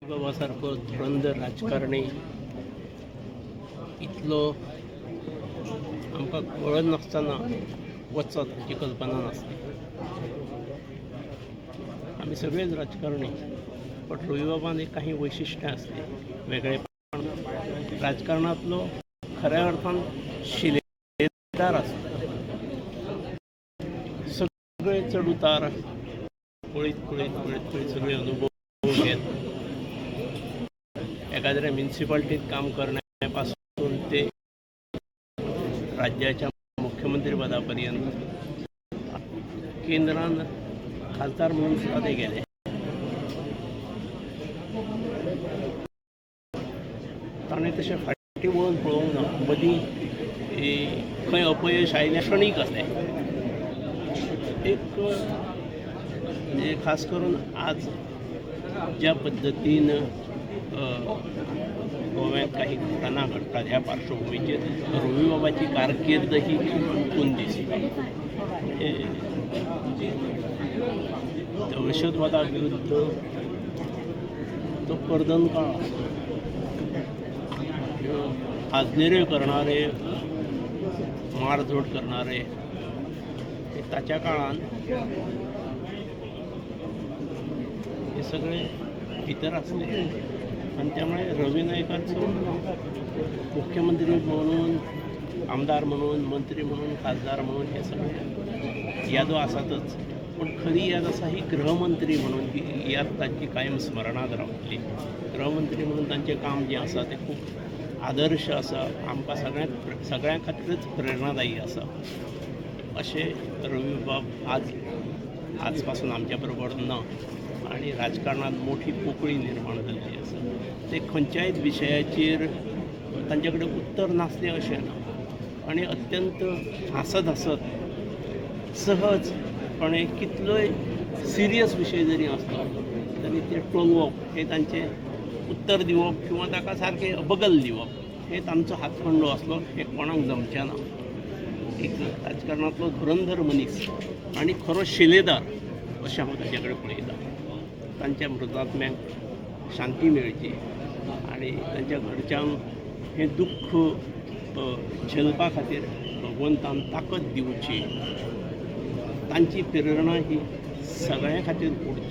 बाबा सारको धुरंधर राजकारणी इतलो आमकां कळनासतना वचत हाची कल्पना नासली. आमी सगळेच राजकारणी, बट रवीबाबान एक काही वैशिश्ट्यां आसलीं, वेगळेपण. राजकारणांतलो खऱ्या अर्थान शिलेदार आसलो. सगळे चड उतार पळयत पळयत पळयत पळयत, सगळे अनुभव घेत, एखाद्या म्युनिसिपाल्टीत काम करण्या पासून ते राज्याच्या मुख्यमंत्री पदापर्यंत, केंद्रान खासदार म्हणून सुद्दां ते गेले. ताणें तशें फाटीं वळून पळोवंक ना. मदीं खंय अपयश आयलें, क्षणीक आसलें एक. म्हणजे खास करून आज ज्या पद्दतीन गोव्यांत काही घटना घडटात, ह्या पार्श्वभुमीचेर रवीबाबाची कारकीर्द ही चुकून दिसता. म्हणजे दहशतवादा विरुद्ध तो कर्दन काळ आसलो. आजनेऱ्यो करणारे, मारझोड करणारे हे ताच्या काळान हे सगळे भितर आसले आनी त्यामुळे रवी नायकाचो मुख्यमंत्री म्हणून, आमदार म्हणून, मंत्री म्हणून, खासदार म्हणून हे सगळे यादो आसातच, पूण खरी याद आसा ही गृहमंत्री म्हणून. ही याद तांची कायम स्मरणांत रावतली. गृहमंत्री म्हणून तांचें काम जें आसा तें खूब आदर्श आसा, आमकां सगळ्यांक, सगळ्यां खातीरच प्रेरणादायी आसा. अशें रवीबाब आज पासून आमच्या बरोबर ना आनी राजकारणांत मोठी पोकळी निर्माण जाल्ली आसा. ते खंयच्याय विशयाचेर तांचे कडेन उत्तर नासलें अशें ना आनी अत्यंत हांसत हांसत, सहजपणे कितलोय सिरियस विशय जरी आसलो तरी ते टोलोवप हें तांचें, उत्तर दिवप किंवा ताका सारकें बगल दिवप हें तांचो हातखंडो आसलो. हें कोणाक जमचें ना. एक राजकारणांतलो धुरंधर मनीस आनी खरो शिलेदार अशें हांव ताचे कडेन पळयतां. तांच्या मृतात्म्याक शांती मेळची आनी तांच्या घरच्यांक हें दुख्ख झेलपा खातीर भगवंतान ताकद दिवची. तांची प्रेरणा ही सगळ्यां खातीर उरची.